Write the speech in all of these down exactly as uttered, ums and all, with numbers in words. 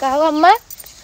कहो अम्मा,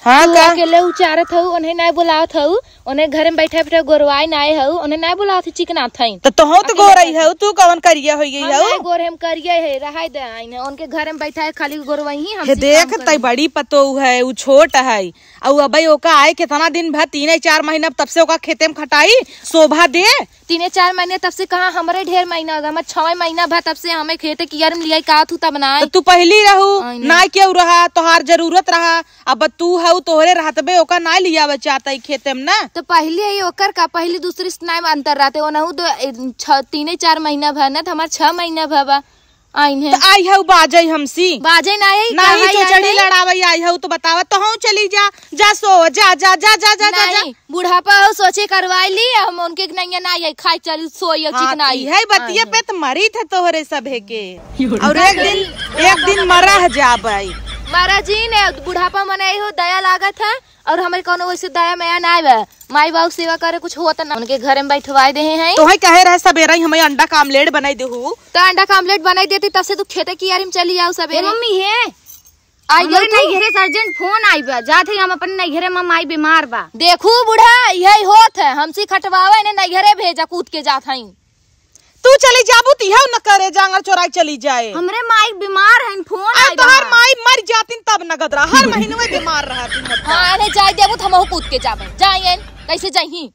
हाँ, तू का? अकेले उचारत हऊ, उन्हें नाय बुलावत हऊ, उन्हें घर में बैठा बैठा गोरवाई नाय हऊ, उन्हें नाय बुलावत हऊ, चिकनात हई। तो तोहू तो अकेले गोरई बैठा हऊ, तू कवन करिया हो गई हम हऊ? नाय गोर, हम करिया है, रहाय दे आइन है, उनके घर में बैठा है, खाली गोरवाई ही हे हमसे देख, काम तई करवाई। बड़ी पतोह है, उ छोट है, अउ अबे ओका आए कितना दिन भा, तीन चार महीना, तब से ओका खेते में खटाई, शोभा दे। तीने चार महीने तब से कहाँ, हमरे ढेर महीना हो गया, हमार छवे महीना भा तब से हमें खेते कियारी में लियाई का तू तब ना तो आए। तू पहली रहू, आई नहीं। ना क्यों रहा, तोहार जरूरत रहा, अब तू हऊ तोहरे रहतबे ओका ना लियावे चाहता ई खेते में ना। तो पहली आई ओकर का, पहली दूसरी से ना अंतर रहते, ओनहु दो, ए, छ, तीने चार महीना भा ना, तो हमार छह महीना भा बा। आइन है। त आई हऊ बाजई हमसी। बाजई ना आई, नहीं, काहे चोचड़ी आई? लड़ावई आई हऊ त बतावा, तोहू चली जा, जा सो, जा, जा। नहीं, बुढ़ापा हो, सोचे करवाई ली, हम उनके नैया ना आई, खाई चली, सोई, हाँ, चिकनाई। इहे बतिया पे त मरी थे तोहरे सभे के। और एक दिन, एक दिन मरह जाबई। मरा जी ने, बुढ़ापा मने हो, दया लागत है। और हमारे कौनो वैसे दया मया ना आवे। माई बाबू सेवा करे कुछ होत ना, उनके घरे में बैठवाए देहे हैं। तोहे कहे रहे सबेरा ही हमें अंडा का आमलेट बनाई देहू। तो अंडा का आमलेट बनाई देती, तब से तू खेते कियारी में चली आऊ ए सबेरे। मम्मी हे, आई हमरे गई तू। नैहरे से urgent फोन आई बा, जात है हम अपन नैहरे में, माई बीमार बा। देखू बूढ़ा, यही होत है, हमसे खटवावे ने नैहरे भेजा, कूद के जात हई। तू चली जाबू त इहउ न करे, जांगर चोराई चली जाए। हमरे माई बीमार हइन, फोन आई तोहार बा। माई मर जातिन तब नगद रहा, हर महीनवे बीमार रहतिन। हाँ, एने जाए देबू त हमहू कूद के जाबे। जाइएन, कैसे जाइही?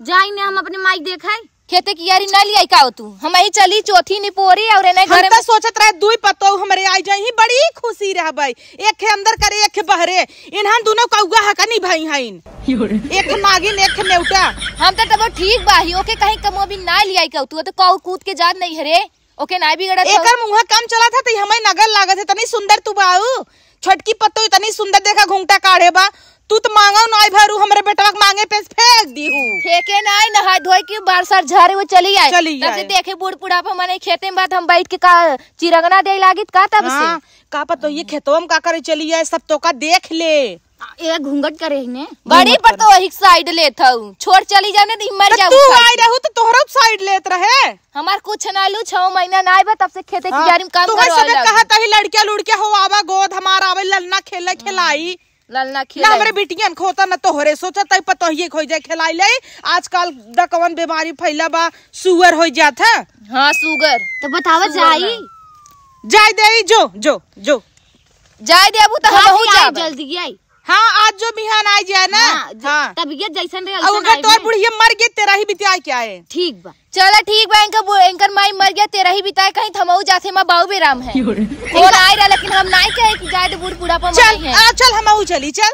जाई ने हम अपने माई देखाई। खेते कियारी ना लियाई का हो तू? हम ही चली चोथी निपोरी और एने हम घर त में सोचत रहे दुई पतोह हमरे आई जाइही, बड़ी खुशी रहबे। एक खे अंदर करे, एक खे बहरे। इन्हन दुनो कौआ हकनी भई हइन। एक खे नागिन, एक खे नेउटा। हम त तबो ठीक बा ही, ओके कहीं कमो भी ना लियाई कहू तू, त कौर कूद के जात नहीं हरे, ओके ना बिगड़त हौ। एकर मुँह कम चलत है, त हमें नगर लागत है, इतनी सुंदर तू बाऊ। छोटकी पत्तो इतनी सुंदर देखा घुंघटा काढ़े बा, तू त मांगो नाई भरू, हमरे बेटवा के मांगे पे से फेंक दीहू। फेंके नाई, नहाय धोए के बार सार झारे वो चली आए। चली तब से आए। देखे बूढ़ बुढ़ापा मने खेते में बात हम बैठ के का चिरंगना दे लागित का तब से। हाँ, का पता ये खेतवा में का करे चली आए, सब तो का देख ले। ए घूंघट करे ही ने। बड़ी घूंघट पर तो करे। वही साइड लेत हऊ। छोड़ चली जाने दी, मर त जाऊ तू खाई आई के। रहू त तोहरा साइड लेत रहे। हमार कुछ ना लू, छह महीना ना आइबा, तब से खेते हाँ, कियारी में काम तोहरे करवावे सबे लागू। कहत ही लड़किया लुड़किया हो आवा, गोद हमार आवे, ललना खेले खिलाई। ललना ना खेले। हमरे बिटियन खोता न तोहरे सोचत है पतोहिए खोई जाए खिलाई ले। आजकल दकवन बीमारी फैला बा, सुगर हो जात है। हाँ, सुगर। तो बतावा सुगर जाई। ना। जाए दे, जो, जो, जो। जाए देबू त जाए हमहू आई, जाबे। जल्दी आई। हाँ, आज जो बिहान आ जाए ना। हाँ, ज-, हाँ। तबीयत जैसन रहे, और वैसन अगर आई तोर ना। बुढ़िया मर गई, तेरा ही बिताए क्या है? ठीक बा। चला ठीक बा, इनकर बु-, इनकर माई मर गया, तेरा ही बिताए कहीं थमऊ जाथे माँ बाऊ बेराम है। यो रे। कौन आए रहा, लेकिन हम नाई कहे कि जाए दे बूढ़ बुढ़ापा चल, मनाई है। आ, चल हमहू चली, चल।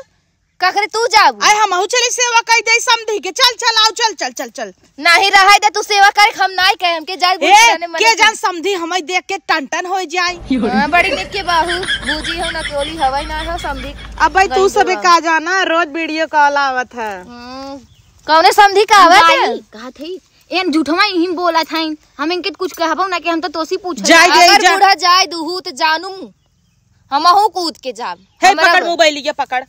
कखरे तू जाबू? आए हमहू चली सेवा कई दे समधी के, चल, चल, आओ, चल, चल, चल, चल। नाही रहे दे तू सेवा करे, हम नाही कहे, हमके जाए ए, बुढ़ पुराने मने के के। जान समधी हमें देख के टन टन हो जाए। हाँ, बड़ी निक के बाहू, बूजी हो ना, टोली हवाई ना हो समधी। अब भाई तू गई सबे दुआ। का जाना, रोज वीडियो कॉल आवत है। हम्म, कौने समधी का आवत है? माई, कहा थी, एन झूठवा यहीं बोला था, हम इनके कुछ कहबो ना कि हम तो तोसी पूछत जाए, जाए, अगर जा। बूढ़ा जाए दुहू तो जानू, हमहू कूद के जाब। हे, हमरा पकड़ ब- मोबाइल, ये पकड़।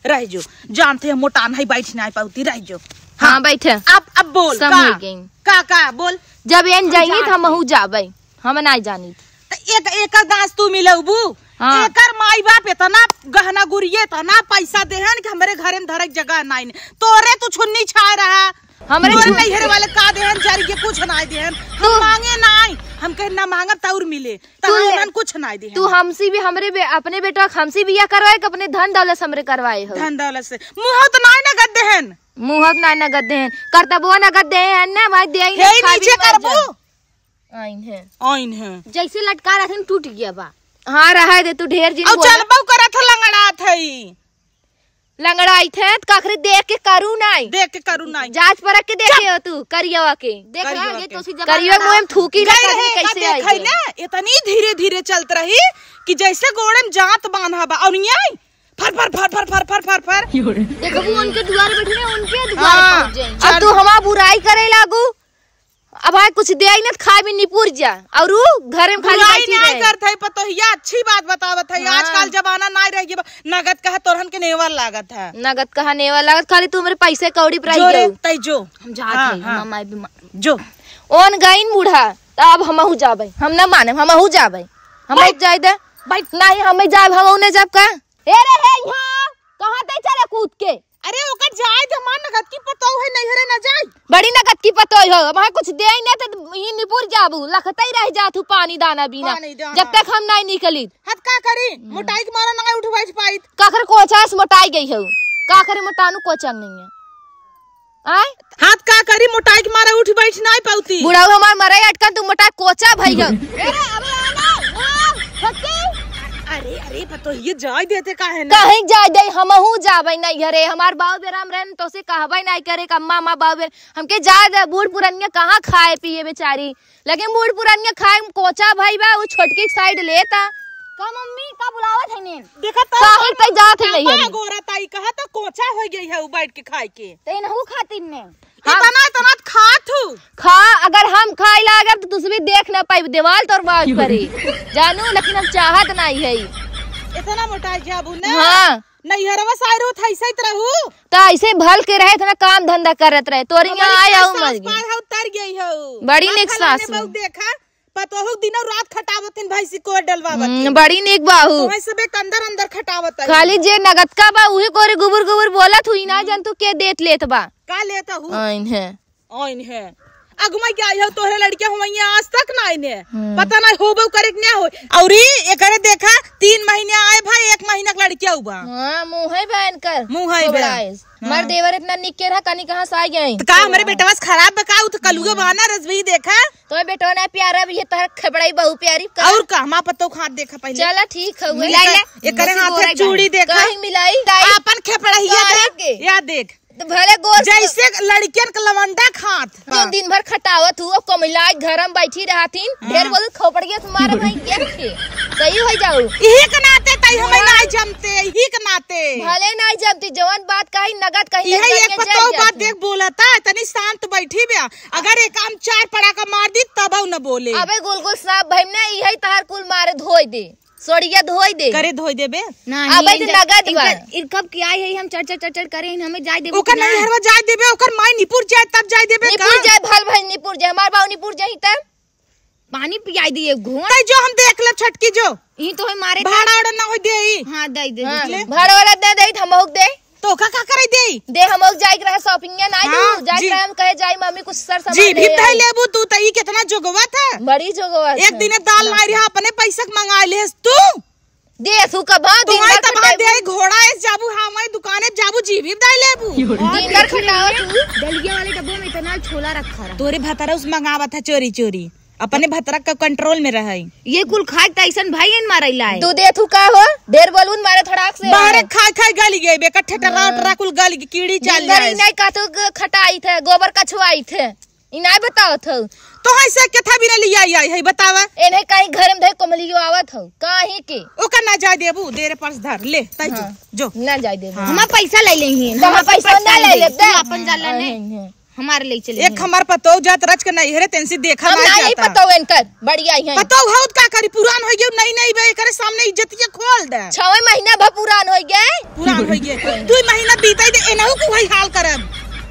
रह जो, जानते हैं मोटान है, बैठ ना पाउती, रह जो। हाँ, हाँ। बैठे। अब, अब बोल, समझ का? गई। का, का, बोल। जब एन हम जाइए जात तो हमहू हई। जाबे, हम ना जानी। त एक, एकर दास तू मिलौबू? हाँ। एकर माई बाप इतना गहना गुरिये, इतना पैसा देहन कि हमरे घरे में धरे के जगह नाई। तोरे तू छुन्नी छाए रहा। हमरे तोरे छुन्नी नैहर वाले का देहन, जरिए कुछ नाई देहन। हम तू मांगे नाई, हम कहे ना मांगब तौर मिले। तू तहां ले, उन्हन कुछ नाई दिहे। तू हमसे भी, हमरे बे-, अपने बेटा के हमसे बियाह करवाए के अपने धन दौलत से हमरे करवाए हो। धन दौलत से। मुँह तो नाई नगद देहन। मुँह तो नाई नगद देहन। करतबो नगद देहन ना, भाई दे ही हे ना, खाबी नीचे मर करबू। जा। आइन है। आइन है। जैसे लटका रहथिन टूट गया बा। हाँ, रहे दे, तू ढेर जिन और बोला। चलबो करत ह लंगड़ात है। लंगड़ाई थे, त काकरे देख के करू नाई। देख के करू नाई। जांच परख के देखे हो तू, करियवा के। देख करियवा रहा, ये के। तो सी जबान करियवा लड़ा। मुंह में थूकी ना गई काकरे रहे, का कैसे आई देखै गई। ना, इतनी धीरे धीरे चलत रही कि जैसे गोड़े में जांत बांधा बा। और ये आई, फर फर फर फर। देखबू उनके दुआरे बैठे ना, उनके दुआरे हाँ। पहुंच जाए। अब तू हमार बुराई करे लागू। अब भाई कुछ दे आई ना त खाए भी निपुर जा। और ऊ घरे में खाली बुराई बैठी नाई रहे। करत है, पतोहिया अच्छी बात बतावत है। हाँ। आजकल जमाना नाई रह गया बा। नगद कहा तोरहन के नेवर लागत है। नगद कहा नेवर लागत, खाली तू हमरे पैसे कौड़ी पर आई जो रे, गऊ। तै जो। हम जात हाँ, हई, हाँ। हम माई बीमार। जो। ओन गईन बूढ़ा, त अब हमहू जाबे। हम ना माने, हमहू जाबे। हम बैठ। जाए दे। बैठ। नहीं, हमें जाब, हम उन्हें जाब का? हे रे, हे यहाँ, कहाँ तई चले कूद के? अरे ओकर जाए दे, हमार नगद की पतोह है, नैहरे न जाई। बड़ी नगद की पतोह हो, अब हाँ कुछ देइ न त ई निपुर जाबू, लखतई रह जात हूँ पानी दाना बिना, पानी दाना। जब तक हम नाहीं निकली। हत का करी? हम्म। मोटाई के मारा नाहीं उठ बैठ पाइत। काकर कोचा से मोटाई गई हो, काकर मोटानू कोचा नहीं है। आय? हाथ का करी, मोटाई के मारे उठ बैठ नाहीं पाउती। बुढ़ऊ हमार मरे अटकन, तू मोटा कोचा भई गल। अरे, अरे, अरे, हाँ, छोटकी। अरे, अरे, पतोहिए जाए देते काहे ना? कहीं जाए दे, हमहू जाबे नहीं घरे। हमार बाऊ बेराम रहन, तोसे कहबे नहीं करे, कम्मा, अम्मा, बाऊ बेर-, हमके जाए दे, बूढ़ पुरनिया कहाँ खाए पिए बेचारी। लेकिन बूढ़ पुरानिया खाए में कोचा भई बा, उ छोटकी के side लेता। का मम्मी, का बुलावत है ने? देखा तो काहे तई जात है पापा नैहर में? गोरा ताई कहा तो कोचा हो गई है उ बैठ के खाए के। तो इनहू खातिर ने। हाँ। इतना, इतना खात हूँ। खा, अगर हम खाए लागब तो तुझे भी देख ना पाई, दीवाल तोर बाज परी। जानू, लेकिन हम चाहत नहीं है। इतना मोटा जाबू ना। हाँ। नैहरवा सारू थैसैत रहू। त ऐसे भल के रहे, इतना काम धंधा करत रहे, तोरी हमारी यहाँ आए सास, हऊ सास मर गई। पाए हऊ, तर गई हऊ। बड़ी नीक सास बहू। देखा, पतोहू दिनों रात खटावत हिन, भैंसी कोर डलवावत हम्म, हिन। बड़ी नीक बाहू। तोहे सबे के अंदर अंदर खटावत है। खाली जे नगद का बा, उहे कोरे गुबुर गुबुर बोलत हुई ना, हम्म। जन तू के देत लेत बा। का लेत हऊ? आइन है। आइन है। अगुमा क्या आई हो, तोहरे लड़किया हुआ आज तक ना आइने। हम्म। पता ना होबो करे कि ना होई। और ई एकरे देखा, तीन महीने आए भाई, एक महीना के लड़किया हुआ। हाँ, मुँह है बहन कर। मुँह है बहन। हमार हाँ। देवर इतना निक के रहा, कनी कहाँ से आ गए? तो का हमरे बेटवा से खराब बा का? उ तो कलुआ हम्म। बहाना रजवी देखा। तो बेटवा ना प्यारा भी है, तोहर खेपड़ाई बहु प्यारी का। और का, हमार पतोह के हाथ देखा पहले। चला ठीक है, मिलाई ले। एकरे हाथ में चूड़ी देखा। कहीं मिलाई? अपन खेपड़ाई काहे दे। के? या देख। तो भले गोर से जैसे लड़कियन के लवंडा खात। जो दिन भर खटावत हुआ, कमैलाई घर में बैठी रहथिन, हाँ। ढेर बोलत खोपड़िया से मार भाई के खे। सही हो जाऊ। इही के नाते तई हमें हाँ। नाई जमते, इही के नाते। भले नाई जमती, जवन बात कही नगद कही इहे एक पतोह बात देख बोलता, तनी शांत बैठी बे। अगर एक आम चार पड़ाका मार दी तब न बोले। अबे गोल गोल सांप भाई ने इहे तहार कुल मारे धोई दे। सोड़िया धोई दे। करे धोई देबे। नहीं, अबे तो इनकर, नगद बा। इनकर, इनकर कब की आई है, हम चढ़, चढ़, चढ़, चढ़ करे, हमें जाए देबे ओकर कि ना? नैहरवा जाए देबे, ओकर माई निपुर जाए, तब जाए देबे निपुर का? जाए, भल भाई निपुर जाए, हमार बाऊ निपुर जाए, तब? पानी पियाई दिए घोट। तई जो हम देख ले छटकी जो। ई तो है मारे भाड़ा ओड़ा ना होई देई। हाँ, दे दे। हाँ, देख ले। भाड़ा ओड़ा दे दे, हम दे। तो का, का करे दे? दे, हम लोग जाए के रहे shopping या ना हाँ, दू, जाए के जी। रहे हम कहे जाई मम्मी कुछ सर सामान जी, ले भी आई। लेबू तू, त ई कितना जोगवा था? बड़ी जोगवा एक था। दिने दाल लाई रहा, अपने पैसा के मंगा लेस तू। दे, तू कब हाँ, दिन तुम्हारे भर तब हाँ खटाई दे, घोड़ा एस जाबू, हाँ, मैं दुकाने जाबू, जी भी दाई लेबू। दिन भर खटावा तू। दलिया वाले डब्बे में इतना छोला रखा रहा। तोरे भतारा उस मंगावा था चोरी चोरी। अपने भतरा का control में रहई। ये कुल खाए त ऐसन भाई इन मारे लाए। तू दे तू का हो? ढेर बोलून मारे थोड़ाक से। बाहरे खाए खाए गली गए बे, कट्ठे टरा हाँ। टरा कुल गली की कीड़ी चाल दिन भर जाए। इनाय का तो ग-, खटाई थे, गोबर कछुआई थे। इनाय बताओ थो। तो है से के था बिना लिया आई है बतावा। एने कहीं घर में धे कोमलियो आवत हो, काहे के? ओका ना जाए देबू, दे रे पर्स धर, ले, तई जो, हाँ। जो। ना जाए देबू। हाँ। हमार पैसा ले ले ही। तो हमार पैसा ना ले ले, तू अपन जा ले हाँ, ने। हाँ, हाँ। हमार ले चले एक ही। हमार पतोह जात रच के नैहरे तेनसी देखा हम ना ना यही जाता। पतोह इनकर, बढ़िया ही है। पतोह हउत का करी, पुरान हो गयो, नई नई बे, एकरे सामने इज्जतिया खोल दे। छवे महीना भर पुरान हो गए। पुरान हो गए। दुई महीना बीते दे, एनहु को वही हाल करब।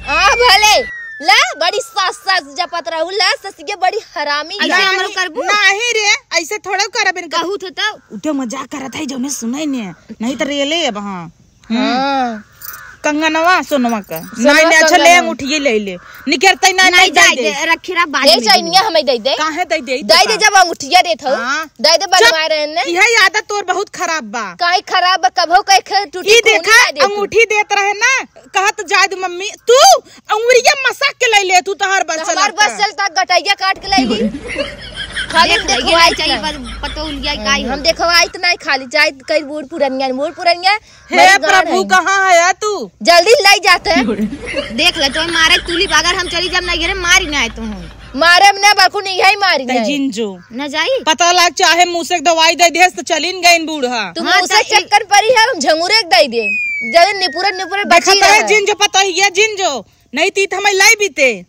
आ भले, ला, बड़ी सास सास जपत रहू, ला, ससिया बड़ी हरामी ऐसे है। हमरो करबू? नहीं रे, ऐसे थोड़े करब इनका। कहू थे तब। उठे मजाक करत है, जो मैं सुनाई ने, नहीं तो रेले अब, हाँ। हम्म। हाँ। कंगनवा सोनवा का। सोनवा नाई ने अच्छा ले कंगनवा। अंगूठिये ले ले। निकरतई ना, नाई नाई दे जाए दे। दे, रखी रहा बाद ए में चैनिया दूँ। हमें दे दे। काहे दे दे? दे दे जब अंगूठिया देत हो। हाँ। दे दे चुप। बनवा रहे ने। यह आदत तोर बहुत खराब बा। काहे खराब बा? कबो कहे खे टूटी ई खून देखा ना दे तू। अंगूठी देत रहे ना, कहत जाए दे मम्मी, तू अंगुरिया मसक के ले ले, तू तोहर बस तो हमार चलत बस है। चलता गटैया काट के ले ली। खाली देख, ये देखवाई नहीं चाहिए, इतना। बस पतो उलिया का ही हम हो। देखवाई इतना ही खाली जाए कई बूढ़ पुरनिया, बूढ़ पुरनिया हे बड़ी गाढ़ प्रभु, है। कहाँ है तू? जल्दी ले जाते। देख ले, तोहे मारे तुली, अगर हम चली जाब ना घरे, मारी ना आए तो हम। मारे में ना बाकू नहीं है, मारी तै नहीं। जिन जो। ना जाई? पता लाग चाहे मुँह से दवाई दे देस तो चलिन गइन बूढ़ा। तू हाँ, मुँह से तो एक चक्कर परी है, हम झंगुरे के दे दे। जल्दी निपुरन निपुरन देखा बची तो है रहे। जिन जो, पता ही है जिन जो। नहीं ती तो हमें लाई बीते।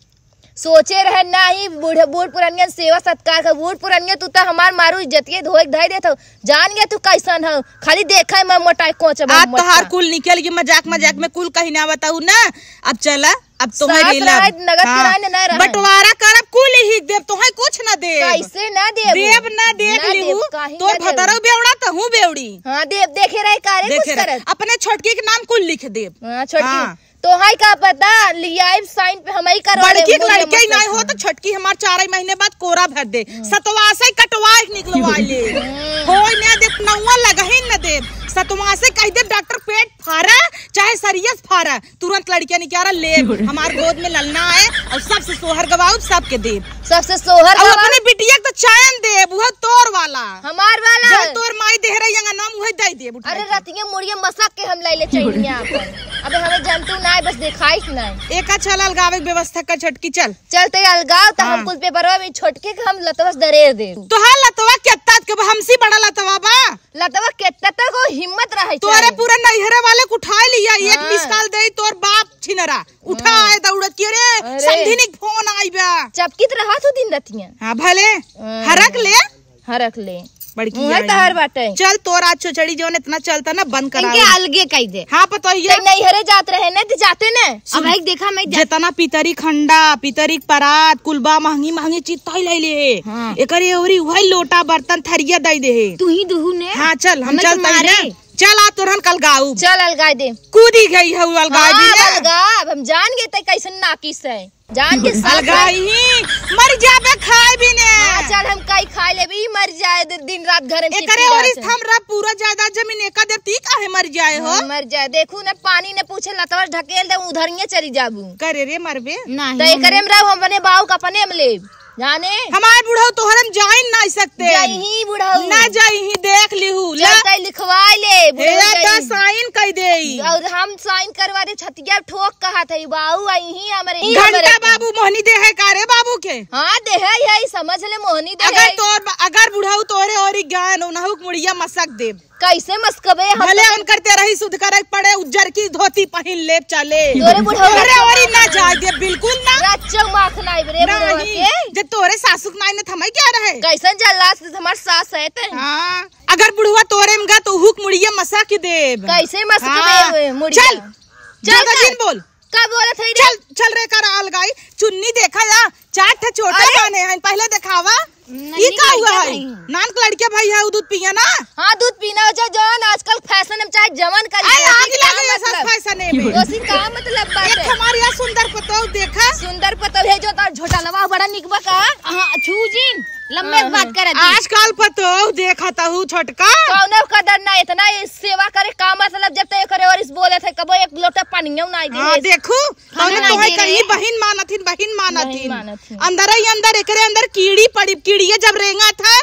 सोचे रहे नाही, बूढ़, बूढ़ पुरनियन सेवा सत्कार का, बूढ़ पुरनिया तू तो हमार मारू इज्जतिये धोए के धई देत हो। जान गया तू कैसन हो, खाली देखा है मैं मोटाई कोच बा आज मोटा। तोहार कुल निकल गई, मजाक मजाक में कुल कहीं ना बताऊ ना। अब चला, अब तोहे सास रेला। रहे, नगद हाँ। किराए न, न रहे। बंटवारा करब, कुल ही देब, तोहे कुछ न देब। कैसे न देब? देब न, देख न लिहू। देब, काहे तोर न देब? भतरो बेवड़ा, तहू बेवड़ी। हाँ, देब, देखे रहे, कारे देखे कुछ रहे। करत। अपने छोटकी के नाम कुल लिख देब। हाँ, छोटकी। हाँ। तोहे का पता, लियाइब साइन पे हमही करवा बड़की लेब, के मुर्गा लड़के ही मसला नहीं हो, से। तो छोटकी हमार चार महीने बाद कोरा भर दे। हम्म। सतवा से कटवा के निकलवा ले। हम्म। होय न देब, नौवा लगही न देब। सतवा से कह देब, डॉक्टर पेट फारा, चाहे सरियस फारा, तुरंत लड़किया निकारा लेब। हमार गोद में ललना आए और सबसे सोहर गवाउब, सबके देब। सबसे सोहर और गवाउब। अपने बिटिया के तो चैन देब, उहे तोर वाला। हमार वाला। जो तोर माई देह रही अंगना में, उहे दे देब उठा अरे के। रतिया मुड़िया मसक के हम लैले चैनिया आपन। अबे हमें जंतु ना है, बस देखाइस ना है। एका चल अलगावे के व्यवस्था कर छोटकी, चल। चलते अलगाव तो हम हाँ। कुल पेपरवा में छोटके के हम लतवा से दरेर देब। तोहार लतवा केत्ता के बा, हमसे बड़ा लतवा बा। लतवा केत्ता तक को हिम्मत रहे तोरे चाहे। पूरा नैहरे वाले के उठाए लिया, एक हाँ। मिस कॉल दे तोर बाप छिनरा। उठा हाँ। आए दौड़त के, "अरे, अरे। समधिनी के फोन आई बा।" चपकित रहा तू दिन रतिया। हाँ, भले। हाँ। हरक ले। हरक ले। बड़की मुँहे आई। तहार बाटे। चल, तोर आज छोचड़ी जौन इतना चलता ना, बंद करा इनके ले। अलगे कह दे। हाँ, पतोहिया। ते नैहरे जात रहे ना, ते जाते ना। सुन, अब भाई देखा मैं जा- जितना पितरी खंडा, पितरी परात, कुल बा महंगी महंगी चीज तोही ले ले। हाँ। एकरे ओरी वही लोटा बर्तन थरिया दे दे। तू ही दुहू ने। हाँ, चल, हम हमें तो चलते हैं मारे। ना। चल, आ तोरहन कल गाऊ। चल, अलगाए दे। कूदी गई है, अलगाए हाँ, दी ना। अलगा, अब हम जान गए ते कैसन नाकिस है। जान के साथ अलगाई ही, मर जाबे खाए भी ने। हाँ, चल, हम काई खाए लेबे, ई मर जाए, दि-, दिन रात घर में एकरे चिपकी ओरिस रहत है। हम रब पूरा जायदाद जमीन एका देती, काहे मर जाए हो? हाँ, मर जाए। देखू न, पानी न पूछे, लतवा ढकेल दे, उधरिये चली जाबू। करे रे, मरबे। नहीं, तो एकरे हम में रहो, हम अपने बाऊ का अपने में लेब। जाने? हमार बुढ़ऊ तोहरे में जाइन ना सकते। जाइही बुढ़ऊ। ना जाइही, देख लिहू। ला। चल, तै लिखवाए ले, बुढ़ऊ हे, जाइही। दा साइन कई देई। और हम साइन करवा दे, छतिया ठोक कहत है, बाऊ आइही हमरे, घंटा हमरे। बाबू मोहनी दे है का रे बाबू के? हाँ, दे है, यही समझ ले, मोहनी दे अगर है। तोर, अगर बुढ़ऊ तोहरे ओरी ज्ञान हो, नहुक मुड़िया मसक देब। कैसे मस्कबे हम भले तो उनकर तेरही सुध करे पड़े, उज्जर की धोती पहिन लेब चले। तोरे बुढ़ऊ तोरे के ओरी ना जाए दे, बिल्कुल ना। रच्चो माख नाई रे बुढ़ऊ नहीं, के। जे तोरे सासुक नाई ने थमाई क्या रहे? कैसन जल्लास हमार सास है ते? हाँ, अगर बुढ़वा तोरे में गा तो हुक मुड़िया मसा के देब। कैसे मस्कबे हाँ, मुड़िया? चल, चल ज्यादा कर। जिन बोल। का बोलत है रे? चल, चल रे, कर अलगाई। चुन्नी देखा या, चार ठे चोटा अरे! बाने हैं, पहले देखावा। न-, ई का हुआ है? नान के लड़के भाई है, उ दूध पिया ना? हाँ, दूध पीना हो चाहे जौन, आजकल फैशन में चाहे जवन कर अरे, ले, आग ओसी का लगे ऐसा मतलब? फैशन में। ओसी का मतलब बात एक है? हमारी या सुंदर पतोह देखा। सुंदर पतोह है जो तार झोटा लवा बड़ा निकबा का? हाँ, छू जिन, लम्बे हाँ, बात हाँ। करे दी। आजकल पतोह देखा तहु छोटका। कौनो कदर ना, इतना ये सेवा करे का मतलब जब तक करे और इस बोले थे कबो एक लोटा पानियो ना दे। हाँ, देखू, खाना तौने ना तोहे दे कहीं रहे। बहिन मानथिन, बहिन मानथिन। बहिन मानथिन। अंदर ही अंदर, एकरे अंदर कीड़ी पड़ी, कीड़िए जब रेंगा था,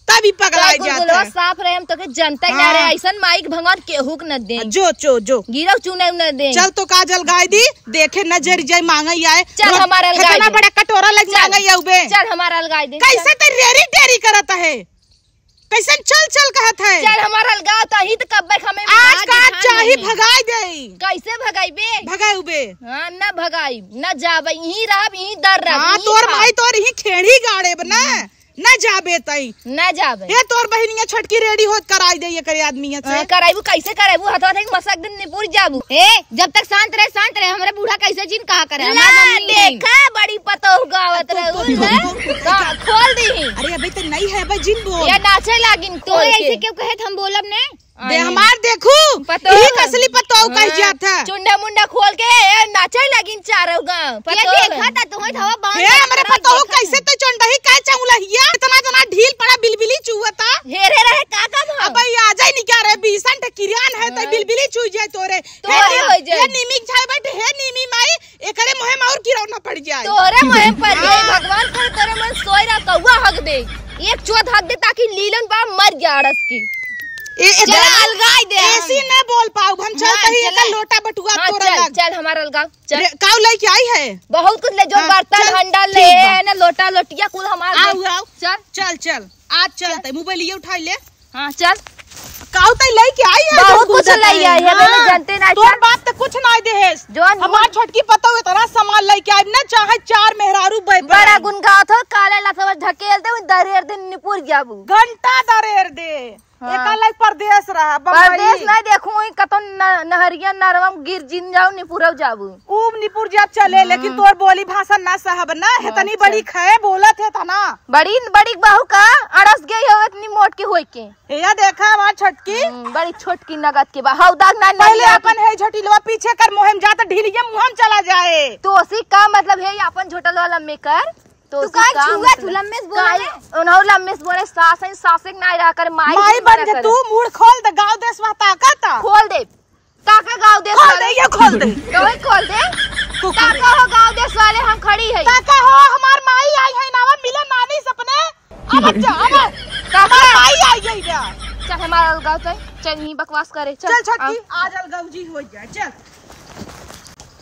तब ही पगला तो जाता गुलगुलवा है। साफ रहे, हम तोके जनता ही ना रहे। हाँ। ऐसन माइक भगवान केहू के न दे। जो, जो, जो। गिरव चुने न दे। चल तो काजल गाय दी, देखे नजर जाए मांगे आए। चल हमारा अलगाई दे। बड़ा कटोरा लग चल। मांगे आऊ बे। चल हमारा अलगाई दे। कैसे चल। ते रेरी टेरी करत है? कैसन चल चल कहत है? चल हमार अलगाव, तही त कब्बे हमें आज बिगाड़ का दिखान चाही नहीं। भगाई देई। कैसे भगाई बे? भगाई बे। हाँ, ना भगाई, ना जाबे, यहीं रहब, यहीं दर रहब, हाँ, यहीं तोर खाब। माई तोर यहीं खेड़ी गाड़े बे ना, हम्म। ना जाबे तई। ना जाबे। ये तोर बहिनिया छोटकी रेडी होत कराई दे ये करे आदमी से। हाँ, कराइबू, कैसे कराइबू? हथवा थे मसक दिन निपुर जाबू। ए, जब तक शांत रहे, शांत रहे, हमरे बूढ़ा कैसे जिन कहा करे, हमार ना, मम्मी नहीं। देखा, बड़ी पतोह गावत रहू ना। का, खोल दी। अरे, अबे तो नहीं है, अबे जिन बोल। ये नाचे लागिन तो खोल ऐसे के। क्यों कहे, हम बोलब ने? बे, हमार देखू, पतोह। ई कसली पतोह कह हाँ। जात है। चुंडा मुंडा खोल के, ए, नाचे लागिन चारों गाँव। ये पतोह। देखा था, तुम्हें धवा बांध हे, के हमरे रखा पतोह देखा कैसे था। तो चंडही का चौलहिया, इतना, इतना ढील पड़ा, बिलबिली चुअता। हेरे रहे, का, का भाव? अबे, आ जाई नहीं क्या रे, बीसन ठे किरियान है, तो हाँ। बिलबिली चुई जाए तोरे। तो हे, हे, हो जाए। हे, नीमी के झाड़ बैठ, हे, नीमी माई, एकरे मुँहे में और किरौना पड़ जाए। तोरे मुँहे में पड़ जाए, हाँ। भगवान करे तोरे मुँहे सोए रहा, कौआ हग दे। एक चोद हग दे ताकि लीलन बा मर गया अड़स के। ए, ए, चल, चला, अलगाई दे। ऐसी न बोल पाऊ, हम हाँ, चलते ही चला। एक लोटा बटुआ हाँ, तोरा चल, लग। चल, हमारा अलगाव, चल। रे, काऊ लेके आई है? बहुत कुछ ले, जो हाँ, बर्तन चल, हंडा ठीक ले, बा। है ना, लोटा लोटिया कुल हमार आऊ, ले। आऊ। चल। चल, चल, आज चलते, मोबाइल ये उठा ले। हाँ, चल। काऊ तई लेके आई है, बहुत कुछ लेके आई है, हाँ। मैं जानते ना, तोर चल। बाप तो कुछ ना दे है। जौन हमार गुन छोटकी पतोह इतना सामान लेके आई ना, चाहे चार मेहरारू बे-, बड़ा बे। गुन गात हो, काले लसवा ढकेल दे, दरेर दिन निपुर जाबू। घंटा दरेर दे। हाँ। एका लायक परदेस रहा, बम्बई। परदेस नहीं देखू, ई कतौ न-, नहरिया नरवा में गिर जिन जाऊ, निपुरौ जाबू। ऊ निपुर जाब चले, हम्म। लेकिन तोर बोली भाषा ना सहब ना, हाँ, हेतनी अच्छा। बड़ी खए बोलत है तना। बड़ी, बड़ी बहू का अड़स गई हो इतनी मोट की होई के। हे या देखा हमार छोटकी। हम्म, बड़ी छोटकी नगद के बा। हौ दाग ना पहले नरिया अपन है झटिलवा पीछे कर, मोहे में जात ढीलिया मुँह में चला जाए। तो उसी का मतलब है, ये अपन झोटल वाला में कर। तो तू उसी काहे का छुआ मतलब? तू लम्बे से बोले काहे? ना। उन्हों लम्बे से बोले, सास है, सास एक ना रहा कर, माई माई से बन बना के कर। तू मुड़ खोल दे, गाँव देश वह ताकत। खोल दे। ताका गाँव देश खोल वाले। दे, ये खोल दे। तो ही खोल दे। कुकुर। ताका हो गाँव देश वाले, हम खड़ी है। ताका हो, हमार माई आई है नावा मिले नानी सपने। अब जा, अब। ताका। हमार माई आई गई बा। चल, हमार अलगाव तो है। चल, यहीं बकवास करे। चल, चल, छोटकी, आओ। आज अलगाव जी हो जाए, चल।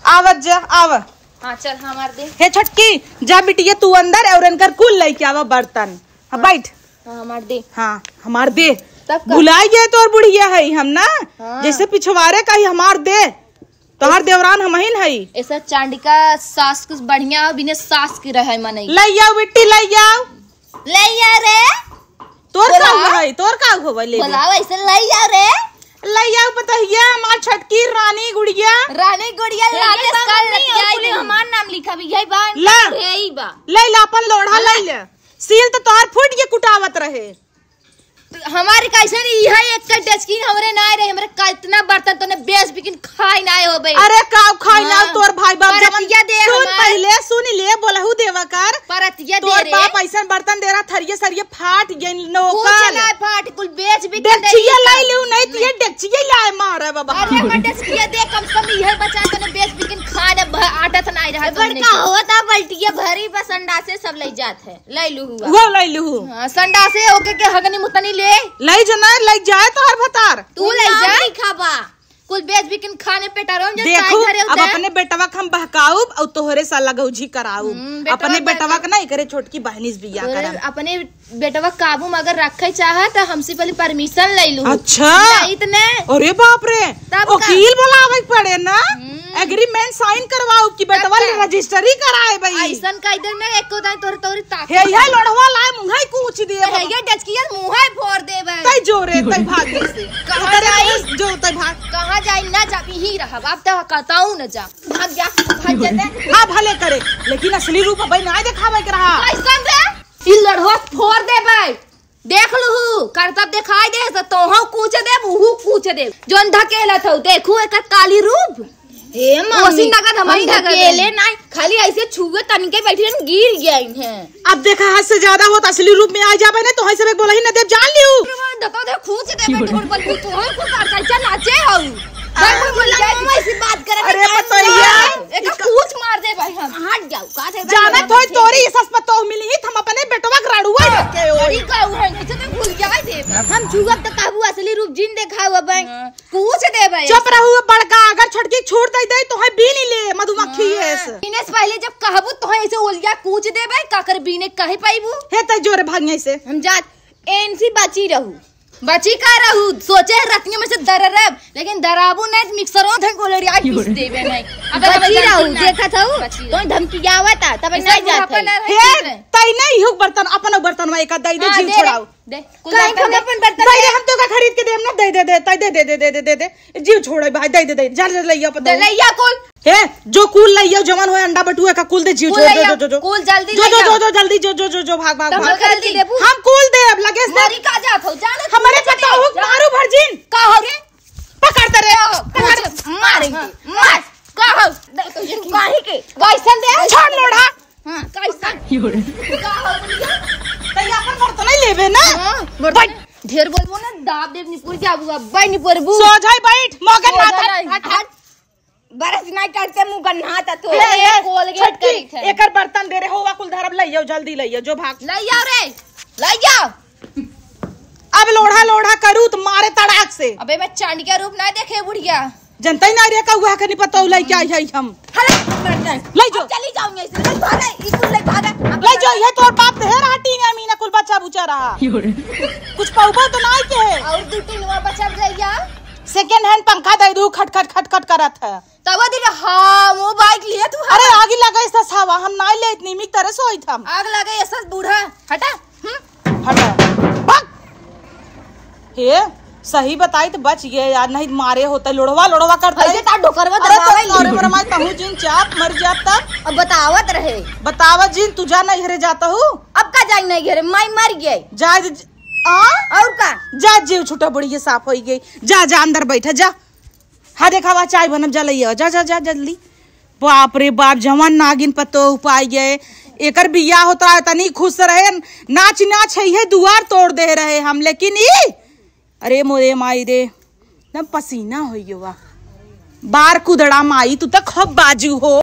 आवत जा, आव। हाँ, चल, हमार दे। हे छोटकी, जा बिटिया तू अंदर और इनकर कुल लइके आवा बर्तन। हाँ, हाँ। बैठ। हाँ, हमार दे। हाँ, हमार दे। तब का? भुलाई गए तोर बुढ़िया है हम ना, हाँ। जैसे पिछवारे का ही हमार दे। तोहार देवरान हमहिन हई। ऐसा चांडिका सास कुछ बढ़िया हो, बिना सास के रहे मनई। लइ आओ बिट्टी, लइ आओ। लइ आओ रे। तोर का बोलाओ। हुआ है? तोर का हुआ ले? बोलाओ, ऐसे लइ आओ रे। लइ आओ पतोहिया, हमार छोटकी रानी गुड़िया। रानी गुड़िया, ये लाले तो कर मम्मी लेती और आई कुल नहीं। हमार नाम लिखा भी है बा, ला। यही बा। लइ ला अपन लोढ़ा ला। लइ ले। सील तो तोहार फूट के कुटावत रहे। तो हमारे कैसे नहीं है, एक का डचकी हमरे ना रहे, हमरे का इतना बर्तन तोने बेच बिकिन खाई ना होबे। अरे काउ खाई ना, हाँ। तोर भाई बाप जवन परतिया दे सुन हमार। पहिले सुन ले, बोलहु देवा कर। परतिया दे तोर रे। बाप ऐसन बर्तन दे रहा, थरिये सरिये फाट गइन कुछ नौकर। ना फाट, कुल बेच बिकिन दे डेकचिया दी लाई सब। लिउ, नहीं तो ये डेकचिया लाए मारे बाबा। अरे हमर डेकचिया दे, कम से कम इहे बचा तोने बेच बिकिन खा ले, भ-, आटा त ना रहा ए, तोने बड़का के। होता बल्टिया भरी बस अंडा से सब लइ जात है। लइ लूहू। वो लइ लूहू। हाँ, संडासे ओके के हगनी मुतनी ले। लइ जना, लइ जाए तोहर भतार। तू लइ जा। लिखा बा। कुल बेच बिकिन खाने पेटा रहो, जो देखू, ताई घरे अब उतार। अपने बेटवा के हम बहकाउब और तोहरे साला गौजी कराउब। हम्म, बेटवा अपने बहका- बेटवा के ना, एकरे छोटकी बहनी से बियाह तोरे करब। अपने बेटवा काबू में अगर रखे चाहे तो हमसे पहले परमिशन लइ लूहू। अच्छा। नहीं तो नहीं। अरे बाप रे। तब का? वकील बुलावे के पड़े ना, हम्म। एग्रीमेंट साइन करवाओ कि बेटवा तब का? रजिस्ट्री कराए भाई। ऐसन कह दे ना, एको दाई तोर तोरी ताकत। हे, हे, लोढ़वा लाए, मुँहे कूच दिए तो बाबा। हे, ये डचकिया मुँहे फोड़ दे भाई। तै जो रे, तै भाग जैसे। कहाँ तेरे जाई? मुँहे जो तै भाग। कहाँ जाई ना जा, यहीं रहा, अब तो कहताऊ न जा। भाग जा, भाग जा ते। हाँ, भले करे, लेकिन असली रूप भाई ना देखावे के रहा। कैसन रे? ई लोढ़वा फोड़ दे भाई। देख लूहू, करतब देखाई दे, तो तोहू कूच देब, उहू कूच देब। जोन ढकेलत हऊ, देखू एकर काली रूप। हे मम्मी, ओसी नगद हमही हम नगद ढकेले हई। नाई, खाली ऐसे छुए तनिके बैठी रहन, गिर गई हैं। अब देखा, हद से ज्यादा होत, असली रूप में आ जाबे ना, तो हई सब एक बोला ही न देब, जान लिहू। दतो दे, कूच देबे, तोर बलबू, तोहू कुल कर, चल नाचे हऊ। हाँ, बोल, बोल, बोल, बोल, ऐसी बात करे अरे, के पतोहिया। एक कूच मार दे भाई हम। हट जाओ, का थे भाई, जानत होई तोरी सस पतोह मिली ही, हम अपने बेटवा के रड़ुआ के ओरी। अरे, का हुआ है, नहीं तो भूल जाए दे। हम छुअब त कहबू असली रूप जिन देखाऊ अब। हाँ। कूच देबे। चुप रहू बड़का, अगर छोटकी छूट दे दे, तोहे बीन ले, मधुमक्खी हाँ। है से। इने से पहले जब कहबू, तोहे ऐसे ओलिया कूच देबे, काकर बीने कहे पाइबू? हे, तै जोरे भाग यहीं से। हम जात, एनसी बची रहू। बची का रहू, सोचे है रतिया में से दररब, लेकिन दराबू नहीं, मिक्सरों धन को लड़िया पीस देबे नहीं। अब बची रहू, देखत हऊ, बची रहू। तो धमकी आवत आ, तब ऐसा नहीं जात बुढ़ापा है। ना रहे, हे, ठीक है। तै नहीं हुक बर्तन, अपन बर्तन में एक दे दे, हाँ, जीव दे रे, छोड़ाओ। दे, कुल काहे बर्तन हम दे। अपन बर्तन भाई रे, दे? हम तो का खरीद के देम ना, दे दे दे, तै दे दे दे दे दे दे। जीव छोड़े भाई, दे दे दे, जा ले लइया पतो। दे लइया कुल। हे, जो कुल लइया जवन होए अंडा बटुआ का कुल दे, जीव कुल छोड़ दे, लइया, जो, जो, जो। कुल जल्दी जो, जो, लइया। जो, जो, जल्दी जो, जो, जो, जो, भाग, भाग, तब भाग। जल्दी देबू। हम कुल दे, अब लगे से हमारी का जात हो, जाने हमरे कुछ पता नहीं। हो, मारू भरजिन। का हो रे? पकड़ दे रे, पकड़। मारेंगे, हाँ। मार। का हो? काहे के? कैसन दे? छोड़ लोढ़ा। हाँ, कैसन? का हो भैया? तै अपन बर्तन नहीं लेबे ना? हाँ, बर्तन। बैठ। ढेर बोलबो ना, दाब देब निपुर जाबू, अब बैठ निपुरबू। सो जाई बैठ, मगन सोझा माता। नहीं। हट, हट। बरस नहीं करते मुँह गन्हात तो। ए, ए, कोलगेट छोटकी, करी थे। एकर बर्तन दे रे, होवा कुल धरब, लइयो, जल्दी लइयो, जो भाग। लइयो रे, लइयो। अब लोढ़ा लोढ़ा करू त मारे तड़ाक से। अबे मैं चांडिया रूप ना देखे बुढ़िया। जनता ही ना रे, कौआ के नहीं पता, लइके आई है हम। हले, मर जाए। ले जो। अब चली जाऊंगी ऐसे, ले भागे, ई कुल ले भागे। अब ले जो, ये तोर बाप ढेर हटी ना, मीना कुल बच्चा बुचा रहा। कुछ पौबो तो नहीं के है। और दो तीन और बच्चा रह गया। सेकंड हैंड पंखा दे दू, खट खट खट खट करत है। तब दिन हाँ, वो बाइक लिए तू। अरे आगे लगे ऐसा सावा, हम ना ले इतनी मिक तरह सोई था। आग लगे ऐसा बूढ़ा, हटा। हम्म? हटा। भाग। ए, सही बताई त बच गए यार, नहीं मारे होते, लोढ़वा लोढ़वा करते। ऐसे ता डोकरवा अरे तो दबावल। अरे पर माई कहूँ जिन चाप मर जात तब। अब बतावत रहे। बतावत जिन, तू जा नहीं घरे जाता हूँ। अब का जाई नहीं घरे, माई मर गई। जा, जा, आ? और का? जा, जीव छूटा, बुढ़िया साफ होई गई। जा, जा, अंदर बैठा, जा। हाँ, देखा, वह चाय बनब, जा, लइया, जा, जा, जा, जल्दी। बाप रे बाप, जवान नागिन पतोह पाई गए। एकर बियाह होत रहा, तनी खुश रहे, नाच नाच है, ये दुआर तोड़ दे रहे हम, लेकिन ई, अरे मोरे माई रे, एकदम पसीना होई गवा। बार कुदड़ा माई, तू तो खूब बाजू हो।